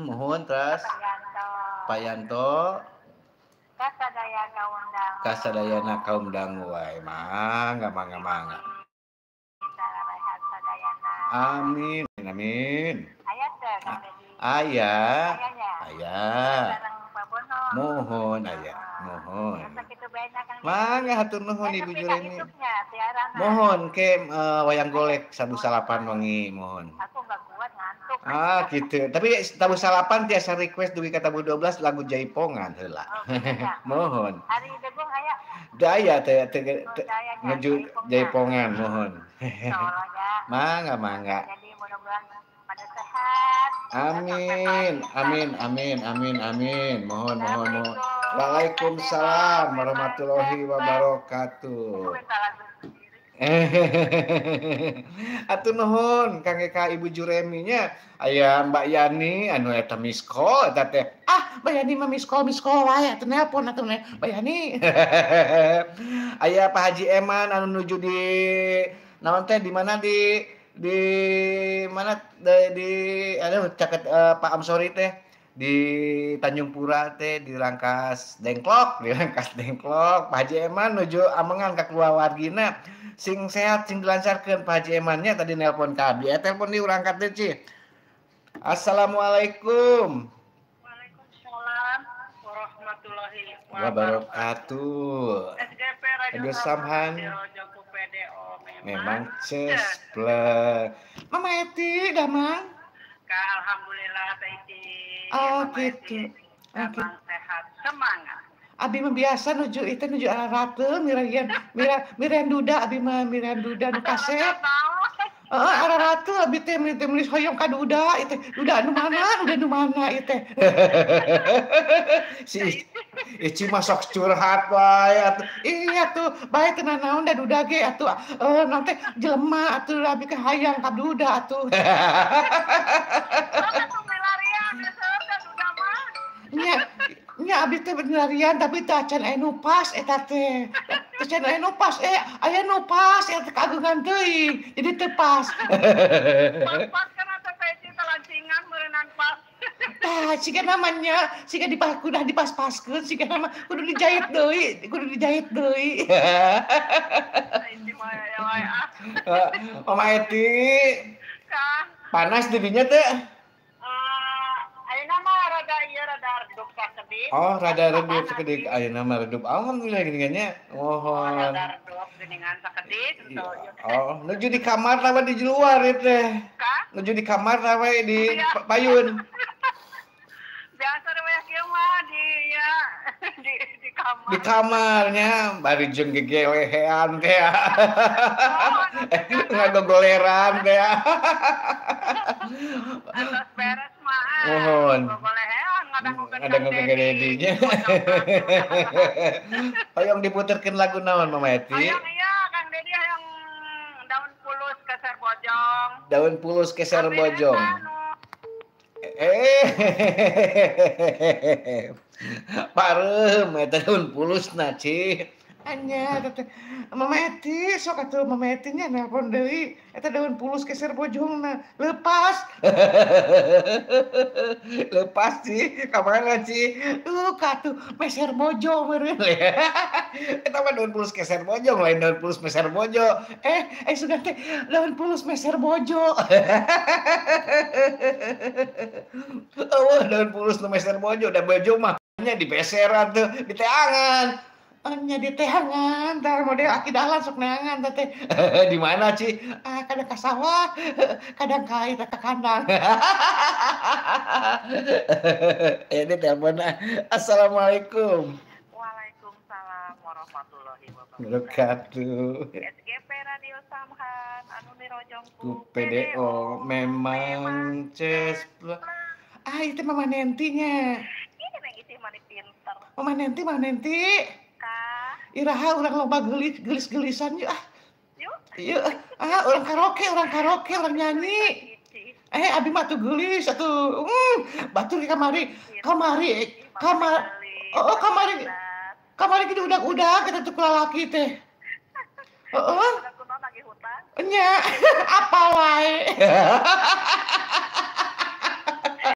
Mohon terus. Pak Yanto. Kasadaya kaum dangu. Kasadayana kaum dangu wae. Mangga mangga mangga. Amin amin. Aya teh Kang Dedi. Aya. Aya. Mohon aya, mohon. Mangga hatur nuhun Ibu Juremi. Mohon ke wayang golek sabu salapan wengi mohon. Aku enggak kuat ngantuk. Ah gitu. Tapi tabu salapan tiasa request dugi ka tabu 12 lagu Jaipongan heula. Oh, mohon. Ari degung aya. Daya teh nuju Jaipongan mohon. Mangga mangga. Jadi mudah-mudahan pada sehat. Amin, amin, amin, amin, amin. Mohon, mohon, mohon. Waalaikumsalam warahmatullahi wabarakatuh. Atuh nuhun Kang Eka Ibu Juremi nya. Aya Mbak Yani anu eta miss call eta teh. Ah, Mbak Yani mah miss call wae atuh nelpon atuh Mbak Yani. Aya Pak Haji Eman anu nuju di naon teh di mana di mana di aduh caket Pak Amsori teh di Tanjung Pura teh di Rangkas Dengklok, di Rangkas Dengklok. Pak Haji Eman nuju amengan ka keluargina sing sehat sing dilancarkeun Pak Haji Emannya tadi nelpon ka abdi. Telepon di urang angkat teh Ci. Assalamualaikum. Waalaikumsalam warahmatullahi wabarakatuh. SGP Radio Samhan memang cespleng. Mama Eti damang. Ka alhamdulillah Teh Eti. Oh gitu. Damang sehat semangat. Abi mah biasa nuju itu nuju ararate mirayan mirayan duda abi mah mirayan duda nu kasep. Heeh ararate abi teh meuli hoyong ka duda ieu teh. Duda anu mana? Duda nu mana ieu teh. Si Ici mah sok curhat wae atuh. Iya tuh, bae teu nanaon da duda ge atuh. Nanti jelema atuh abi ke hayang ka duda atuh. Nya nya abi teh milarian tapi teu acan aya nu pas eta teh. Teu acan aya nu pas, aya nu pas eta kagungan teuing. Jadi teu pas. Pas-pas kana teh Ici lancingan meureunnan pas. Tah, siga namanya, siga kudu dipas-paskeun, siga nama kudu dijahit deui, kudu dijahit deui. Mama Eti. Panas didinya teh? Ayeuna mah rada ieu rada redup sakedik. Oh, rada redup sakedik. Ayeuna mah redup. Alhamdulillah geuningan nya. Mohon. Rada redup geuningan sakedik. Oh, nuju di kamar tawa di luar ieu teh. Nuju di kamar tawa di payun. Biasa we kieu mah di ya di kamar. Di kamarnya bari jeung gegelehean teh. Ngagogoleran teh. Atos beres mah. Mohon. Gogolehean ngadangukeun dedinya. Hoyong diputerkeun lagu naon Mama Eti? Hoyong iya Kang Dedi hoyong daun pulus keser bojong. Daun pulus keser bojong. Pareum eta daun pulusna Ci. Anya eta teh Mama Eti sok atuh Mama Eti nya nelpon deui eta daun pulus keser bojongna leupas. Leupas Ci ka mana Ci? Ka atuh meser bojong meureun. Eta mah daun pulus keser bojong lain daun pulus meser bojo. Sudah teh daun pulus meser bojo. Eueuh daun pulus nu meser bojo da bojo mah nya dipeseran tuh diteangan. Nya diteangan tah model aki dahlan sok neangan teh. Di mana Ci? Ah kadang ka sawah, kadang ka eta ka kandang. Ini telepon. Assalamualaikum. Waalaikumsalam warahmatullahi wabarakatuh. SGP Radio Samhan anu dirojong ku PDO memang cespleng. Ah itu Mama Nentinya. Ini neng isi mani pinter. Mama Nenti, Mama Nenti. Iraha urang loba gelis-gelisan yuk ah. Yuk. Yuk. Ah, urang karaoke, urang nyanyi. Abi mah tuh geulis atuh. Batur ke kamari. Kamari. Oh, kamari. Kamari kitu udag-udag eta tuh lalaki teh. Heeh. Nya, apa wae.